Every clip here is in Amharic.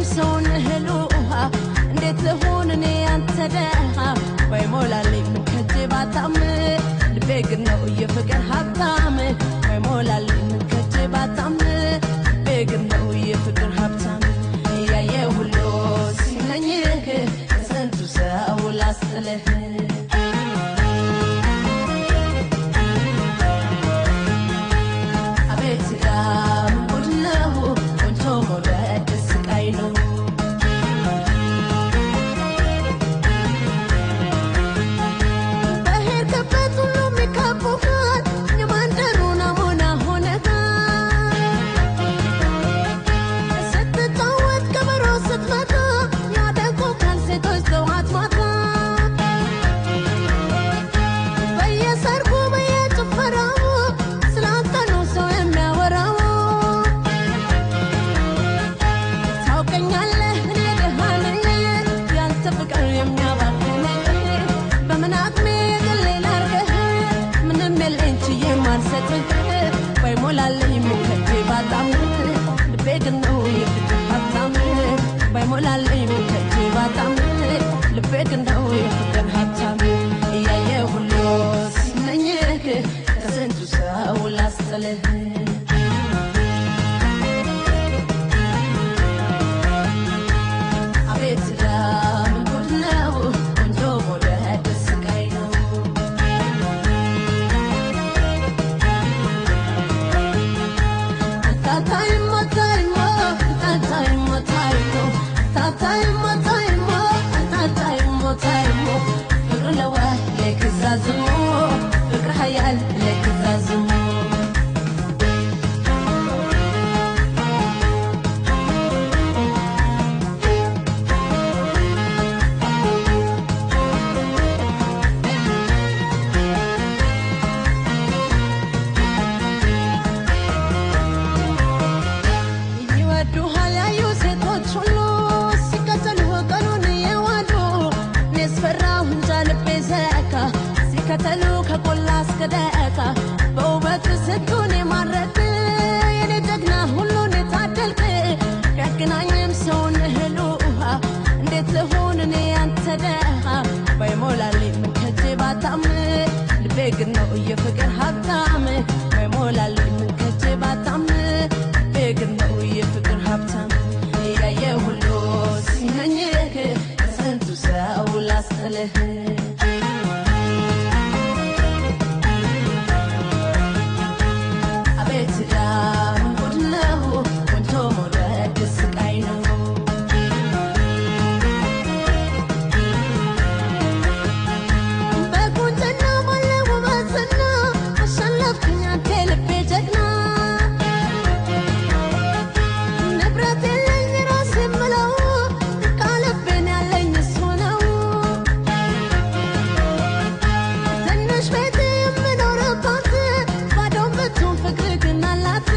ቢያገናኝም ሰውን እህል ውሃ እንዴት ልሁን እኔ ያንተ ደሃ ባይሞላልኝ ምን ከጄ ባጣም ልቤ ግን ነው የፍቅር ሀብታም ባይሞላልኝ ምን ከጄ ባጣም ልቤ ግን ነው የፍቅር ሀብታም እያየ ሁሉ ሲመኝህ ከስንቱ ሰው ላስጥልህ አቤት ዳም ጉድ ነው ቆንጆ መውደድ ስቃይ ነው በሄድክበት ሁሉ የሚከቡሃል የመንደሩ ናሙና ሆነሃል ስትጫወት ከበሮ ስትመታ ያደንቁሃል ሴቶች ጠዋት ማታ በየሰርጉ በየጭፈራው ስላንተ ነው ሰው የሚያወራው ታውቀኛለህ እኔ ደሃ ነኝ ያንተ ፍቅር የሚያባክነኝ በምን አቅሜ የግሌ ላድርግህ ምንም የለኝ ችዬ የማልሰጥህ ባይሞላልኝ ምን ከጄ ባጣም ልቤ ግን ነው የፍቅር ሀብታም ባይሞላልኝ ምን ከጄ ባጣም ልቤ ግን ነው የፍቅር ሀብታም እያየ ሁሉ ሲመኝህ ከስንቱ ሰው ላስጥልህ አቤት ለምን ጉድ ነው ቆንጆ መውደድ ስቃይ ነው ታታይሞ ታይሞ ታታይሞ ታይሞ ታታይሞ ታይሞ ታታይሞ ታይሞ ፍቅር ለዋህ ለክዛዝሞ ፍቅር ሀያል ለክዛዝሞ ይወዱሃል ያዩ ሴቶች ሁሉ ሲከተሉ ቀኑን እየዋሉ እኔስ ፈራሁ እንጃ ልቤ ዘካ ሲከተሉ ከቆላ እስከ ደቃ በውበት ስንቱን የማረክ የኔ ጀግና ሁሉን የታደልክ ቢያገናኝም ሰውን እህል ውሃ እንዴት ልሁን እኔ ያንተ ደሃ ባይሞላልኝ ምን ከጄ ባጣም ልቤ ግን ነው የፍቅር ሀብታም ባይሞላልኝ ምን ከጄ ባጣም ልቤ ግን ነው የፍቅር ሀብታም እያየ ሁሉ ሲመኝህ ከስንቱ ሰው ላስጥልህ አቤት ዳም ጉድ ነው ቆንጆ መውደድ ስቃይ ነው በቁንጅና ባለ ውበትና አሸነፍከኝ አንተ የልቤ ጀግና ንብረት የለኝ ራሴ የምለው ቃልቤን ያለኝ እሱ ነው ትንሽ ቤት የምኖርባት ባዶም ብትሆን ፍቅር ግን አላት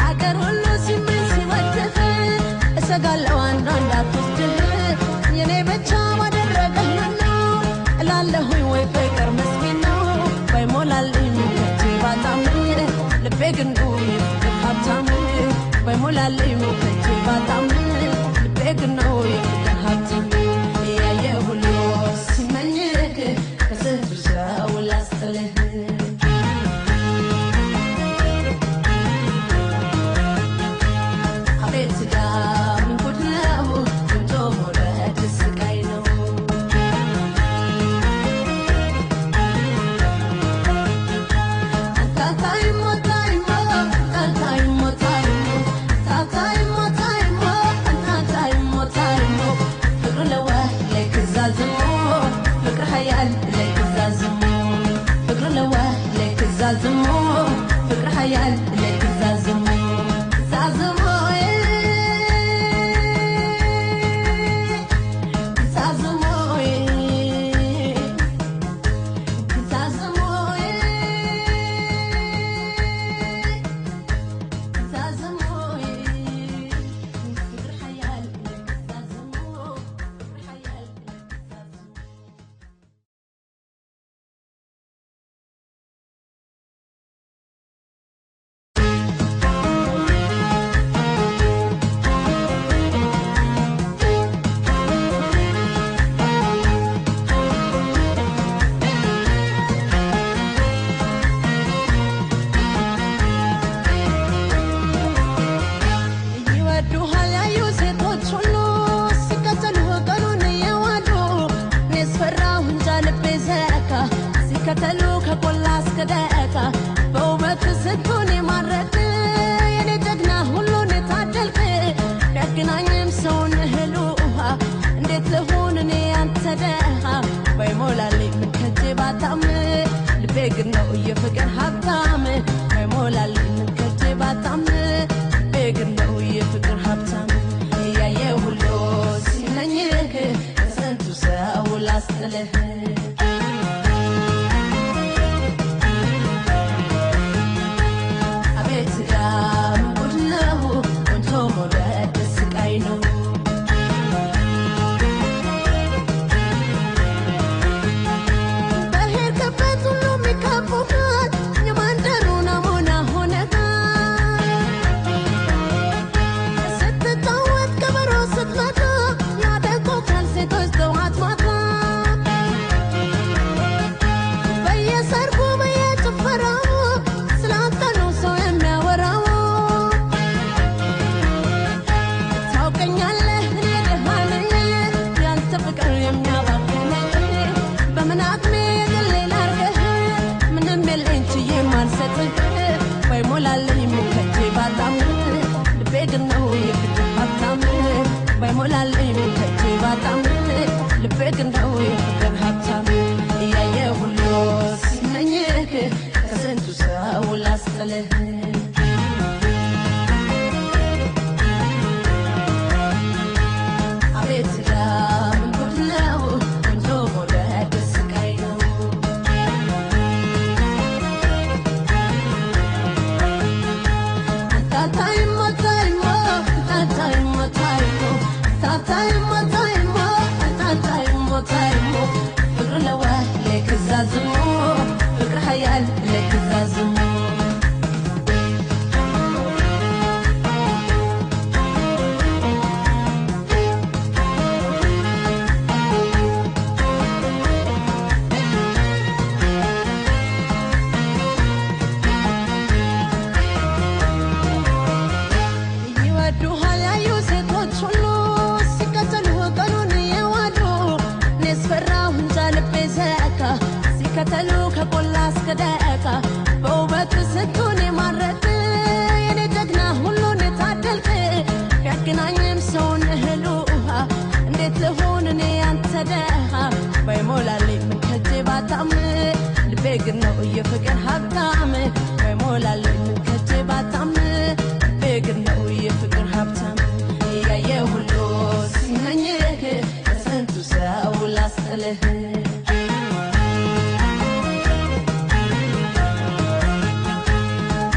አገር ሁሉ ሲመኝ ሲወድህ እሰጋለሁ አንዷ እንዳትወስድህ የኔ ብቻ ባደረገህ ምነው እላለሁኝ ወይ ፍቅር መስኪን ነው ባይሞላልኝ ምን ከጄ ባጣም ልቤ ግን ነው የፍቅር ሀብታም ባይሞላልኝ ምን ከጄ ባጣም ልቤ ግን ነው የፍቅር ሀብታም እያየ ሁሉ ሲመኝህ ከስንቱ ሰው ላስጥልህ አቤት ዳም ጉድ ነው ቆንጆ መውደድ ስቃይ ነው ታታይሞ ታይሞ ታታይሞ ታይሞ ታታይሞ ላስጥልህ። አቤት ዳም ጉድ ነው ቆንጆ መውደድ ስቃይ ነው። በሄድክበት ሁሉ የሚከቡሃል የመንደሩ ናሙና ሆነሃል። ስትጫወት ከበሮ ስትመታ ያደንቁሃል ሴቶች ጠዋት ማታ። በየሰርጉ በየጭፈራው ስላንተ ነው ሰው የሚያወራው። ታውቀኛለህ እኔ ደሃ ነኝ ያንተ ፍቅር የሚያባክነኝ። በምን አቅሜ የግሌ ላድርግህ ምንም የለኝ ችዬ ማልሰጥህ። ባይሞላልኝ ምን ከጄ ባጣም ልቤ ግን ነው የፍቅር ሀብታም። ባይሞላልኝ ምን ከጄ ባጣም ልቤ ግን ነው የፍቅር ሀብታም። እያየ ሁሉ ሲመኝህ ከስንቱ ሰው ላስጥልህ። አቤት ዳም ጉድ ነው ቆንጆ መውደድ ስቃይ ነው። ታታይሞ ታይሞ ታታይሞ ታይሞ ታታይሞ ታይሞ ታታይሞ ታይሞ ፍቅር ለዋ ለክዛዝሞ ፍቅር ሀያል ለክዛዝሞ። ይወዱሃል ያዩ ሴቶች ሁሉ ሲከተሉ ቀኑን የዋሉ። እኔስ ፈራሁ እንጃ ልቤ ዘካ ሲከተሉ ከቆላ እስከ ደቃ። በውበት ስንቱን የማረክ የኔ ጀግና ሁሉን የታደልክ። ቢያገናኝም ሰውን እህል ውሃ እንዴት ልሁን እኔ ያንተ ደሃ። ባይሞላልኝ ምን ከጄ ባጣም ልቤ ግን ነው የፍቅር ሀብታም። ባይሞላልኝ ምን ከጄ ባጣም ልቤ ግን ነው የፍቅር ሀብታም። እያየ ሁሉ ሲመኝህ ከስንቱ ሰው ላስጥልህ።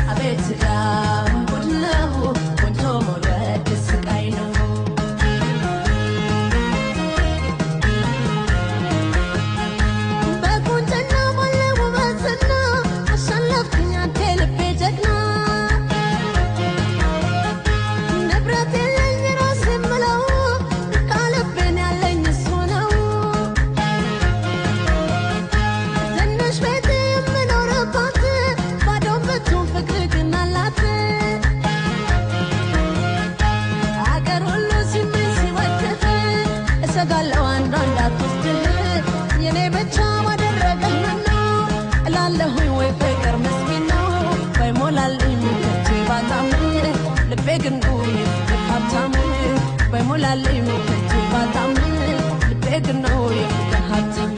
አቤት ዳም ጉድ ነው ቆንጆ መውደድ ስቃይ ነው። በቁንጅና ባለ ውበትና አሸነፍከኝ አንተ የልቤ ጀግና። ንብረት የለኝ ራሴ የምለው ቃልብን ያለኝ እሱ ነው። ትንሽ ቤት የምኖርባት ባዶ ብትሆን ፍቅር ግን አላት። አገር ሁሉ ሲመኝ ሲወድህ እሰጋለሁ አንዷ እንዳትወስድህ። የኔ ብቻ ማደረገህ ምነው እላለሁኝ ወይ ፍቅር ምስኪን ነው። ባይሞላልኝ ምን ከጄ ባጣም ልቤ ግን ነው የፍቅር ሀብታም። ባይሞላልኝ ምን ከጄ ባጣም ልቤ ግን ነው የፍቅር ሀብታም።